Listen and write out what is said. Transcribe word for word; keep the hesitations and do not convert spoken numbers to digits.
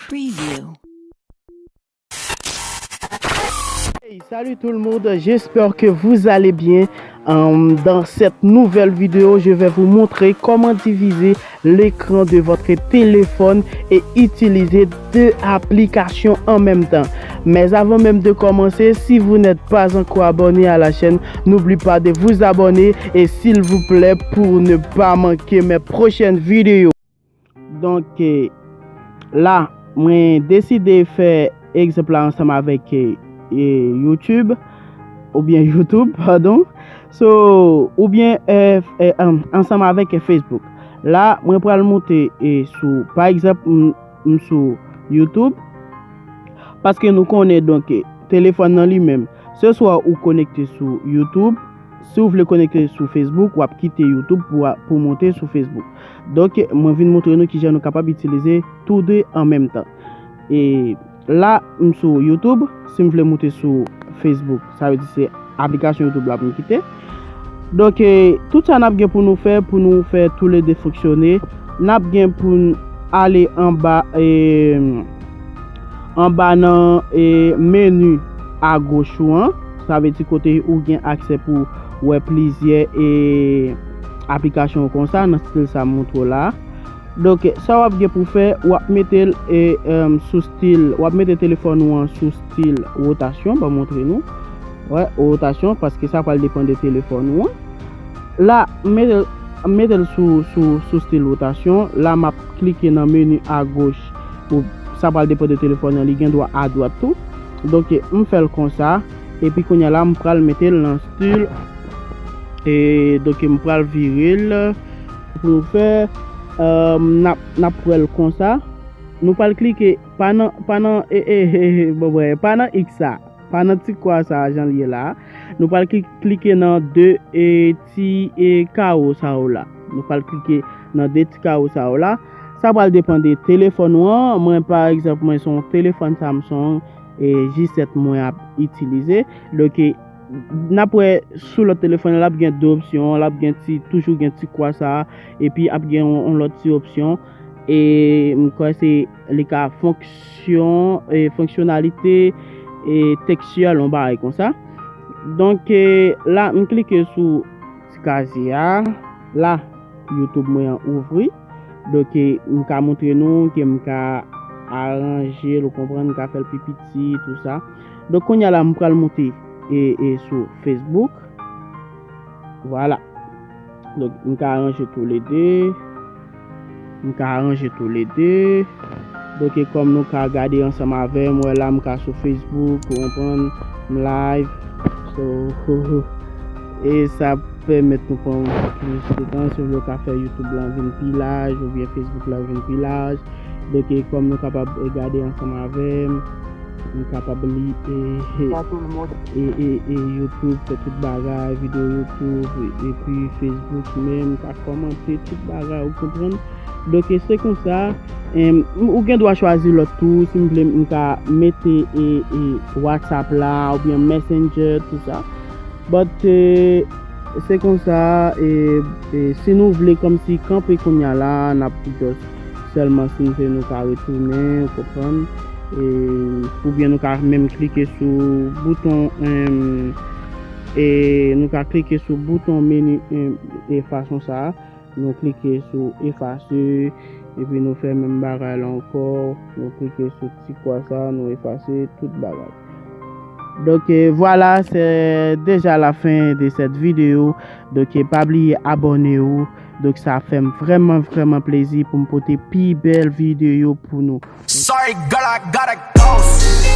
Preview. Hey, salut tout le monde, j'espère que vous allez bien. Euh, dans cette nouvelle vidéo, je vais vous montrer comment diviser l'écran de votre téléphone et utiliser deux applications en même temps. Mais avant même de commencer, si vous n'êtes pas encore abonné à la chaîne, n'oublie pas de vous abonner et s'il vous plaît pour ne pas manquer mes prochaines vidéos. Donk, eh, la, mwen deside fè egzanp la ansanm avèk, eh, eh, YouTube, oubyen YouTube, padon. So, oubyen, eh, eh, an-, ansanm avèk, eh, Facebook. La, mwen pral monte, eh, sou, pa egzanp, m, m sou YouTube, paske nou konnen, donk, eh, telefòn nan li menm, se swa ou konekte sou YouTube, si w vle konekte sou Facebook, w ap kite YouTube pou, pou monte sou Facebook. Donk, mwen vin montre nou kijan nou kapab itilize tou de an menm tan. E la, m sou YouTube, si m vle monte sou Facebook, sa vle di se aplikasyon YouTube la pou m kite. Donk, eh, tout sa n ap gen pou nou fè, pou nou fè toulede fonksyone, n ap gen pou n ale anba, eh, anba nan, eh, meni agoch ou an, sa vle di kote ou gen aksè pou wè plizyè, eh, aplikasyon konsa, nan stil sa m montre w la. Donk, sa w ap gen pou fè, w ap mete l, eh, em, sou stil, w ap mete telefòn ou an sou stil wotasyon, ban m montre nou. Wè, wotasyon, paske sa pral depann de telefòn ou an. La, m mete l, m mete l sou, sou, sou stil wotasyon. La, m ap klike nan meni agoch. Pou, sa pral depann de telefòn nan, li gen dwa adwat tou. Donk, m fè l konsa. Epi kounye a la, m pral mete l nan stil. E, donk, m pral vire l. Pou nou fè, eh, n ap, n ap pran l konsa. Nou pral klike, pa nan, pa nan, eh, eh, eh, eh, bon, bon, pa nan X sa. Pa nan ti kwa sa a jan l ye la. Nou pral kli-, klike nan de, eh, ti, eh, kawo sa yo la. Nou pral klike nan de ti kawo sa yo la. Sa pral depann de telefòn ou an. Mwen, pa egzanp, mwen se yon telefòn Samsung, eh, J sèt mwen ap itilize. Donk, eh, n ap wè sou lòt telefòn, l ap gen de opsyon, l ap gen ti, toujou gen ti kwa sa a, epi ap gen yon, yon lòt ti opsyon. E m kwè se, li ka fonksyon, e fonksyonalite, e tekstyèl, yon bagay konsa. Donk, e la, m klike sou ti kazye a. La, YouTube mwen an ouvri. Donk, e m ka montre nou ke m ka aranje l, ou konprann, m ka fè l pi piti, tou sa. Donk, kounye a la, m pral monte e, e sou Facebook. Vwala. Donk, m ka aranje toulede. M ka aranje toulede. Donk, e kòm nou ka gade ansanm avè m, wè la, m ka sou Facebook, ou konprann, m live. So, e sa pèmèt nou pran plis de tan. Si w vle, w ka fè YouTube lan vin pi laj, oubyen Facebook lan vin pi laj. Donk, e kòm nou kapab, e, gade ansanm avè m, nou kapab li, e, e, e, e, e, YouTube, fè tout bagay, videyo YouTube, e, epi Facebook menm, ka kòmante tout bagay, ou konprann? Donk, e, se konsa, em, m, ou gen dwa chwazi lòt tou, si m vle, m ka mete, e, e, WhatsApp la, oubyen Messenger, tou sa. But, e, se konsa, e, e, si nou vle kòmsi kanpe kounye a la, n ap just sèlman si nou vle nou ka retounen, ou konprann? E, oubyen nou ka menm klike sou bouton, em, e, nou ka klike sou bouton meni, em, e fason sa a. Nou klike sou efase, epi nou fè menm bagay la ankò, nou klike sou ti kwa sa, nou efase tout bagay. Donk, e, vwala, se deja la fen de sèt videyo. Donk, e, pa bliye abòne w. Donk, sa fè m vrèman, vrèman plezi pou m pote pi bèl videyo pou nou. Sorry, girl, I gotta go.